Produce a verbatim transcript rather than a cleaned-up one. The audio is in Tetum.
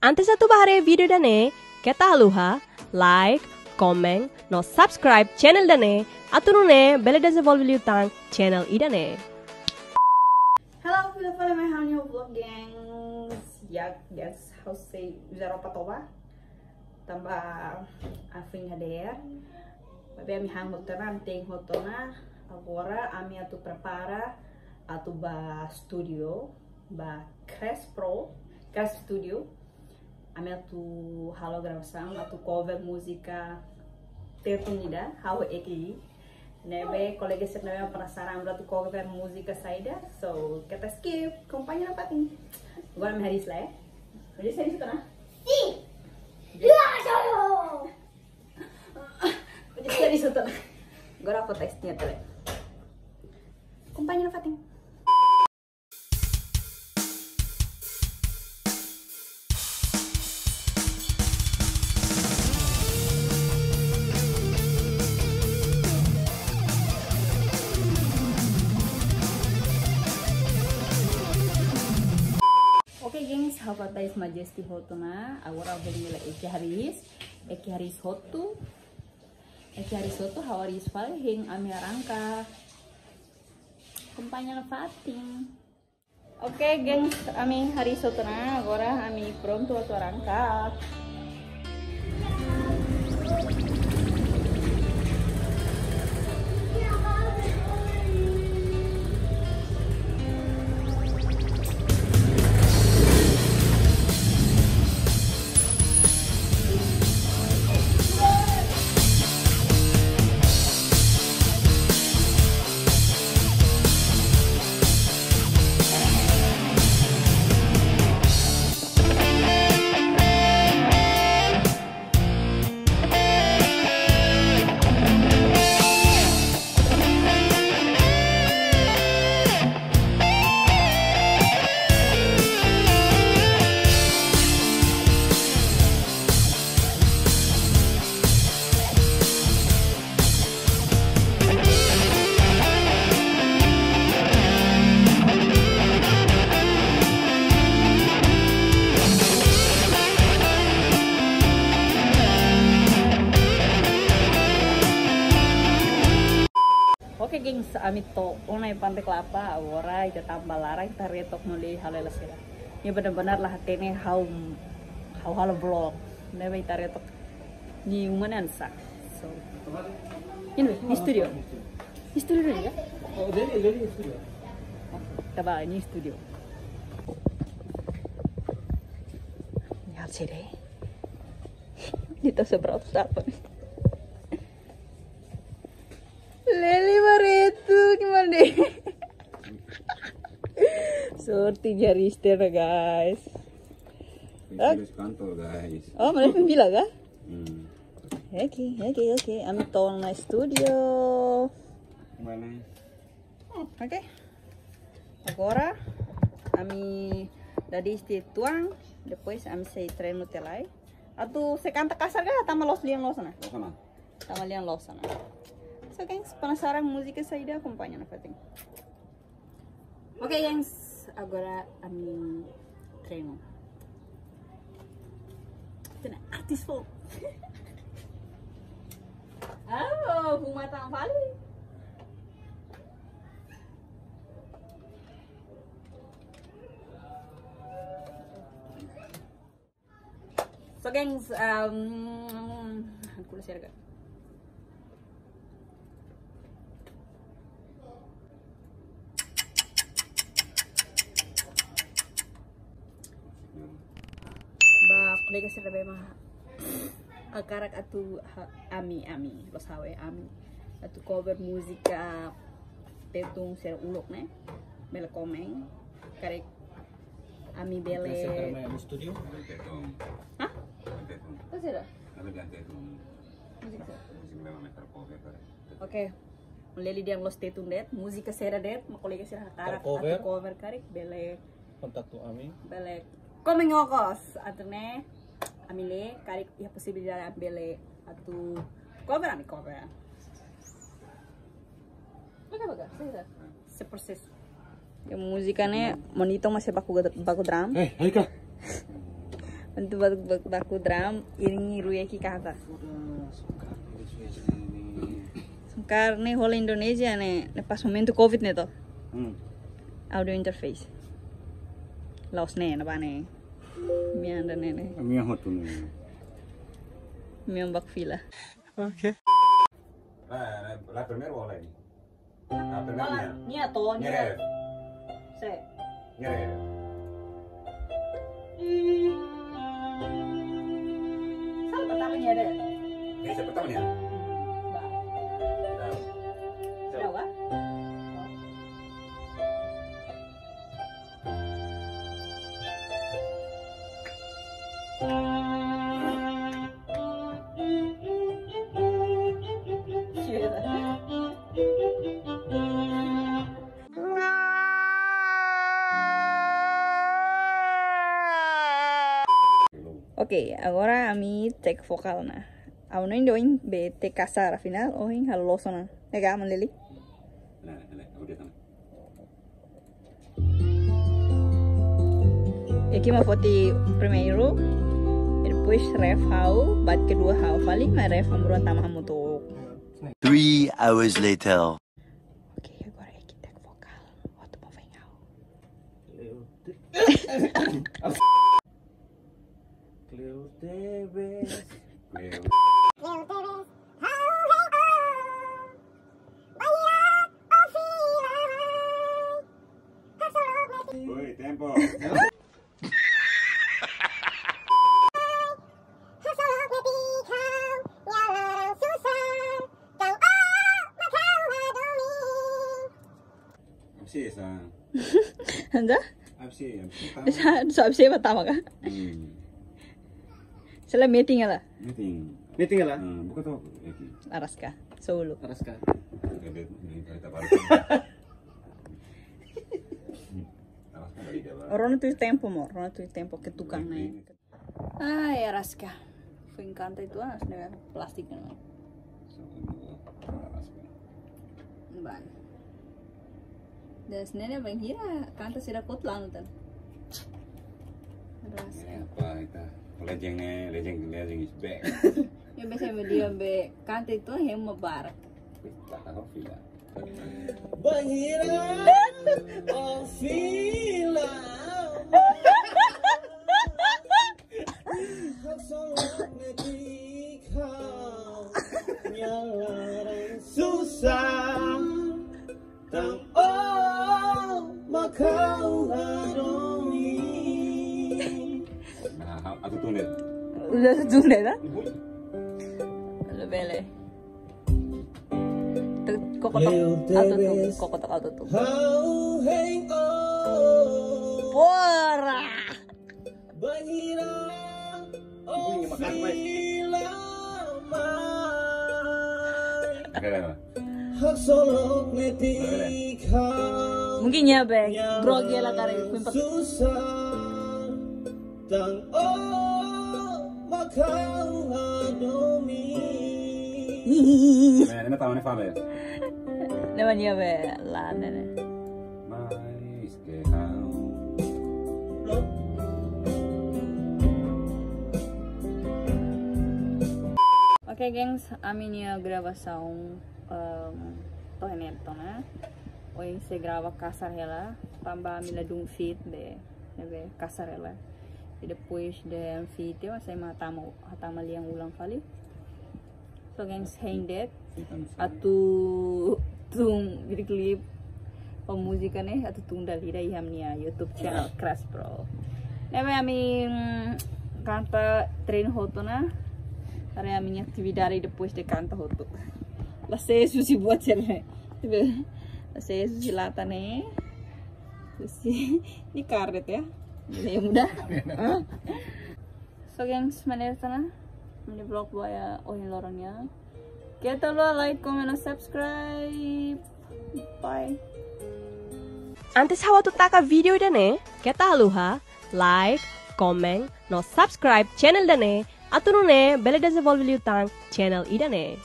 Antes atu bá haree vídeo ida-ne'e, keta haluha like, komen, no subscribe channel ida-ne'e, atu nune'e bele dezenvolve liután channel ida-ne'e. Hello, fila fali mai ha'u-nia vlog, gengs. Ya, gengs, ha'u sei uza roupa toba. Tanba afuin hadeer. Maibé ami han hotu ona, ami te'in hotu ona. Agora ami atu prepara atu bá studio, bá Crash Pro, Crash Studio. Ami atu halo gravasaun, atu cover múzika Tetun ida, ha'u ho Eki. Ne'ebé kolega sira ne'ebé penasaran atu cover múzika saida, so keta skip, akompaña nafatin. Agora ami hariis lai, eh? Hariis, hariis hotu ona? Sim! Hariis hotu ona? Hariis hotu ona. Agora foto es niat lai. Akompaña nafatin. Oke, gengs, ha'u fatais Majesty hotu ona. Agora ha'u bele mela Eki hariis. Eki hariis hotu. Eki hariis hotu, ha'u hariis fali, hein ami arranka. Akompaña nafatin. Oke, gengs, ami hariis hotu ona, agora ami prontu atu arranka. Oke, gengs, ami to'o ona iha Pante Klapa, agora ita tama ba laran, ita haree took no lei halo hela sira. Ne'e benar-benar la hatene ha'u, ha'u halo vlog. Ne'ebé ita haree took nia uma ne'e oinsá. So, ini, ini studio. Ini studio dulu ya? Oh, jadi, jadi studio. Oke, ita bá, ini studio. Lihat sih deh. Di tas seberapa apa? Leli baretu, gimana deh? Sorte jari istirahat, guys. Pensiunis kantor, guys. Oh, mana pembila kah? Hmm. Oke, oke, oke. Ami to'o ona iha studio. Mana? Oh, oke. Agora, ami dada iha studio uitoan, depois ami sei treinu tiha lai. Atu sei kanta kasar ka, tama loos lian loos ona? Loos ona. Tama lian loos ona. So, gengs, penasaran múzika saida, akompaña nafatin. Oke, gengs, agora ami treinu. Tena artis fo. Ah, uma tan fali. So, gengs, um, aku udah share, Kak. Ba kolega sira ne'ebé mak hakarak atu ha-, ami, ami, loos ha'u, ami atu cover múzika Tetun sira uluk ne'e, bele komen, karik ami bele. Ita sei mai ami studio? Hah? Terus ya? Múzika sira? Oke. Leli dehan loos Tetun de'it, múzika sira de'it, mak kolega sira hakarak atu cover karik, bele kontaktu ami. Bele komen okos, atu nune'e ami lee, karik iha posibilidade ami bele atu cover, ami cover. Oke, baga, sira. Sei prosesu. Ya, múzika ne'e, monitor masih baku, baku drum. Eh, Aika. Untuk baku, baku, baku drum, iring ruye ki kata. Sudah, sungkar, ini sudah ini. Sungkar ne'e hola Indonesia ne'e, ne'e pas momentu covid ne'e to. Hmm. Audio interface. La'ós ne'e, ne'ebá ne'e. Mean ida ne'e ne'e. Mean hotu ne'e. Mean bak fila. Oke. La, la, la primera bola ini. La primera. Nia to, nia. Nia. Se. Nia. Sala pertama nia. Esa pertama nia. Ba. Tahu. Tahu, ah? Oke, agora ami take vokal ona. Ha'u hanoin dehan ohin be take kasar, afinál ohin halo loos ona. Ne'e ka, Maun Lili? Nah, nah, nah, udah sana. Eki mak foti primeiru, depois ref ha'u, bait kedua ha'u fali, mai ref hamutuk tama hamutuk. Three hours later. Oke, agora eki take vokal. Hotu mak foin ha'u. Kleur tebes. Kleur. Kleur tebes. Ha'u hein o. Bainhira o fila mai. Haksolok netik. Oi, tempo. Haksolok netik ha'u, nia laran susar. Tang o mak ha'u hadomi. Absi esa. Anda? Absi, absi. Esa, so absi pertama ka? Hmm. Selae metin hela. Metin. Metin hela? Hmm, buka to, eki. Araska, solo. Araska. Oke, be, ini kita baru. Araska dari dia, Bang. Rona tuir tempu, amor. Rona tuir tempu ke tukang ne'e. Ai, araska. Foin kanta uitoan, ne'e plástiku ne'e. Bá. Dehan ne'e bainhira kanta sira kot lanu tan. Araska. Ne'e apa ita? Legend, eh, legend, legend is back. Ya, biasa be dehan be kanta uitoan hemu barak. Tahan kau fila. Bainhira o fila mai. Haksolok netik ha'u, nia laran susar. Tang o mak ha'u hadomi. Nah, atu tune. Udah atu tune, dah? Ibu. Halo, bele. Tok, koko tok, autotune, koko tok, autotune. Ha'u hein o. Bora. Bainhira o fila mai. Oke, oke. Haksolok netik ha'u. Mungkin ya, Bek. Grogi hela karik, kuimpak. Susar. Tang o mak ha'u hadomi. Ne'e, ne'e tahu ne'e fala ya? Ne'e mak nia be la ne'e. Mais ke ha'u. Oke, gengs, ami-nia gravasaun, em, to'o ne'e de'it ona. Ohin sei grava kasar hela, tanba ami ladún fit be, ne'ebé kasar hela. I depois de fit, ema sei mak hatama, hatama lian ulang fali. So, gengs, hein de'it, atu tun videoklip ho múzika ne'e, atu tun dala ida iha ami-nia YouTube channel Crash Pro. Ne'ebé ami, mm, kanta treinu hotu ona, haree ami-nia atividade depois de kanta hotu. La sei husi buat sira ne'e. Tibe, la sei husi lata ne'e. Husi, ne'e karet ya. Ne'e muda. So, gengs, maneira ida ona ami-nia vlog ba ohin loron nian. Keta haluha like, comment, no subscribe. Bye. Antes ha'u atu taka vídeo ida-ne'e, keta haluha like, comment, no subscribe channel ida-ne'e, atu nune'e bele dezenvolve liután channel ida-ne'e.